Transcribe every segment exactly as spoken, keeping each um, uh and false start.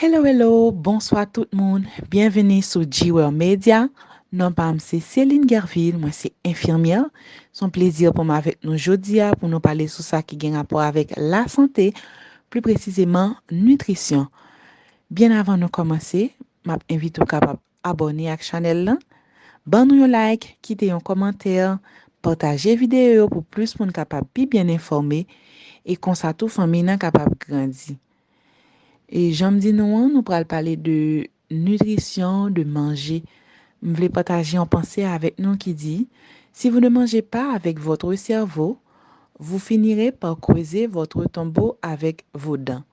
Hello, hello, bonswa tout moun. Byenvini sou G-World Media. Non pa m se Céline Guerville, mwen se enfimyè. Se yon plezi pou m avèk nou jodi a pou nou pale sou sa ki gen rapò avèk lasante, pli presizeman nitrisyon. Byen avan nou kòmanse, m ap envite w kapab abòne ak chanèl lan, ban nou yon like, kite yon kòmantè, pataje videyo yo pou plis moun kapab pi byen enfòme, e konsa tou fanmi nan kapab grandi. E jan m di nou an, nou pral pale de nitrisyon, de manje. M vle pataje yon panse avèk nou ki di, si vous ne mangez pas avec votre cerveau, vous finirez par creuser votre tombeau avec vos dents.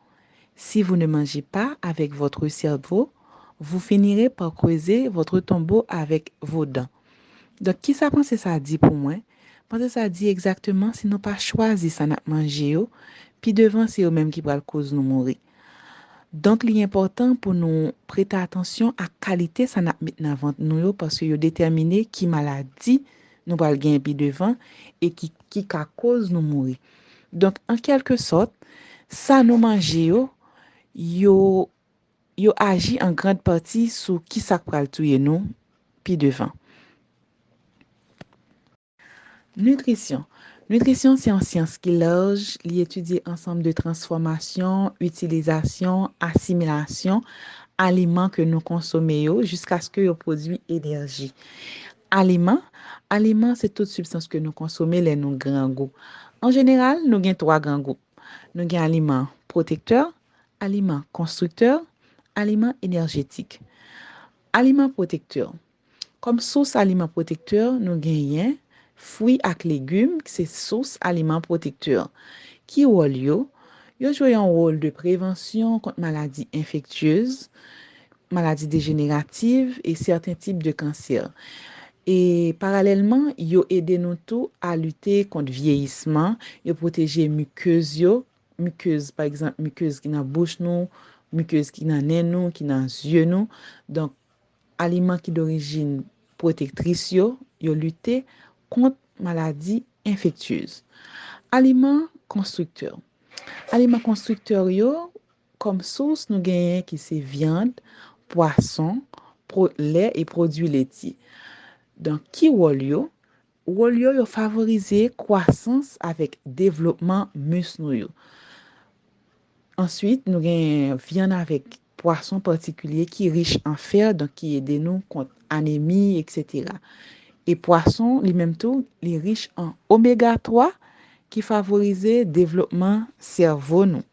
Si vous ne mangez pas avec votre cerveau, vous finirez par creuser votre tombeau avec vos dents. Donk, kisa panse sa di pou mwen? Panse sa di egzakteman si nou pa chwazi sa n ap manje yo, pi devan se yo menm ki pral koz nou mouri. Donk, li enpòtan pou nou prete atansyon ak kalite sa n ap met nan vant nou yo, paske yo detèmine ki maladi nou pral genyen pi devan e ki, ki ka koz nou mouri. Donk, an kèlke sòt, sa nou manje yo, yo, yo aji an grand pati sou ki sa k pral touye nou pi devan. Nitrisyon. Nitrisyon se yon syans ki laj, li etidye ansanm de transfòmasyon, itilizasyon, asimilasyon aliman ke nou konsome yo jiskaske yo pwodui enèji. Aliman, aliman se tout sibstans ke nou konsome lè nou grangou. An jeneral, nou gen twa gran gwoup. Nou gen aliman pwotektè, aliman konstriktè, aliman enèjetik. Aliman pwotektè. Kòm sous aliman pwotektè, nou genyen fwi ak legim, ki se sous aliman pwotektè. Ki wòl yo? Yo jwe yon wòl de prevansyon kont maladi enfektyez, maladi dejenerativ e sèten tip de kansè. E paralèlman, yo ede nou tou a lite kont vyeyisman, yo pwoteje mikez yo, mikez, pa egzanp, mikez ki nan bouch nou, mikez ki nan nen nou, ki nan zye nou. Donk, aliman ki dorijin pwotektris yo, yo lite kont maladi enfektyez. Aliman konstriktè. Aliman konstriktè yo, kòm sous, nou genyen ki se vyann, pwason, pwo-, lè e pwodui letye. Donk, ki wòl yo? Wòl yo, yo favorize kwasans avèk devlopman mis nou yo. Answit, nou gen vyann avèk pwason patikilye ki rich an fè, donk ki ede nou kont anemi, etsetera. E pwason, li menm tou, li rich an omega twa ki favorize devlopman sèvo nou.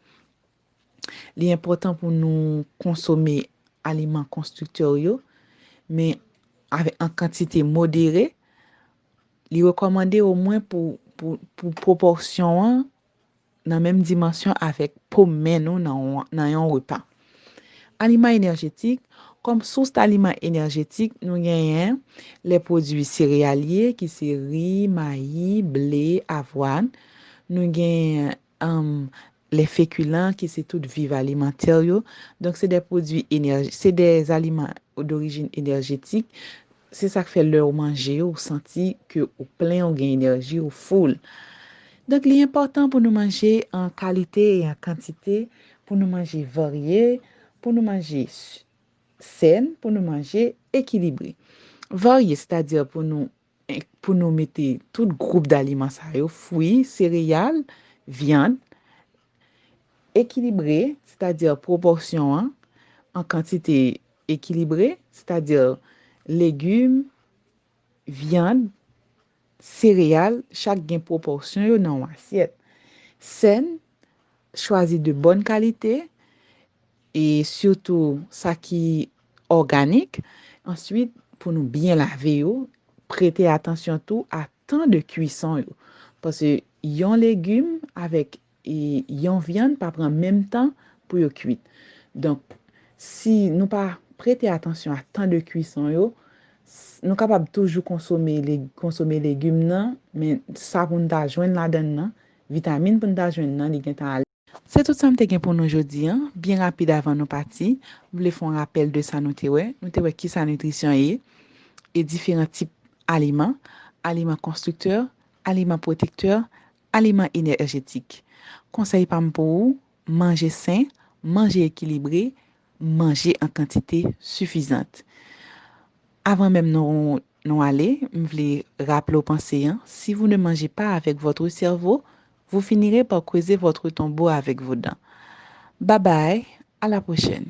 Li enpòtan pou nou konsome aliman konstriktè yo, men avèk an kantite modere. Li rekòmande omwen pou, pou, pou pwopòsyon an nan menm dimansyon avèk po men nou nan, yon- nan yon repa. Aliman enèjetik. Kòm sous aliman enèjetik, nou genyen lè pwodui sereyalye, ki se ri, mayi, ble, avwàn. Nou genyen, um, lè fekilan, ki se tout viv alimantè yo. Donk, se de pwodui enèj-, se de aliman dorijin enèjetik. Se sa k fè lè w manje yo, ou santi ke ou plen, ou gen enèji, ou full. Donk, li enpòtan pou nou manje an kalite e an kantite, pou nou manje varye, pou nou manje s-, sèn, pou nou manje ekilibre. Varye, sètadi pou nou, pou nou mete tout gwoup daliman sa yo, fwi, sereyal, vyann, ekilibre, sètadi pwopòsyon an, an kantite ekilibre, sètadi legim, vyann, sereyal, chak gen pwopòsyon yo nan yon asyèt. Sèn, chwazi de bòn kalite, e sitou sa ki òganik. Answit, pou nou byen lave yo, prete atansyon tou a tan de kwison yo. Paske yon legim avèk, e, yon vyann pa pran menm tan pou yo kwit. Donk, si nou pa prete atansyon a tan de kwison yo, s-, nou kapab toujou konsome le-, konsome legim nan, men sa pou n ta jwenn ladan l nan, vitamin pou n ta jwenn nan, li gentan ale. Se tout sa m te gen pou nou jodi a. Byen rapid avan nou pati, m vle fè yon rapèl de sa nou te wè. Nou te wè kisa nitrisyon ye, e diferan tip aliman, aliman konstriktè, aliman pwotektè, aliman enèjetik. Konsèy pa m pou ou, manje sen, manje ekilibre, manger en quantité suffisante. Avan menm nou, nou ale, m vle raple w panse an, si vous ne mangez pas avec votre cerveau, vous finirez par creuser votre tombeau avec vos dents. Bye bye, à la prochaine.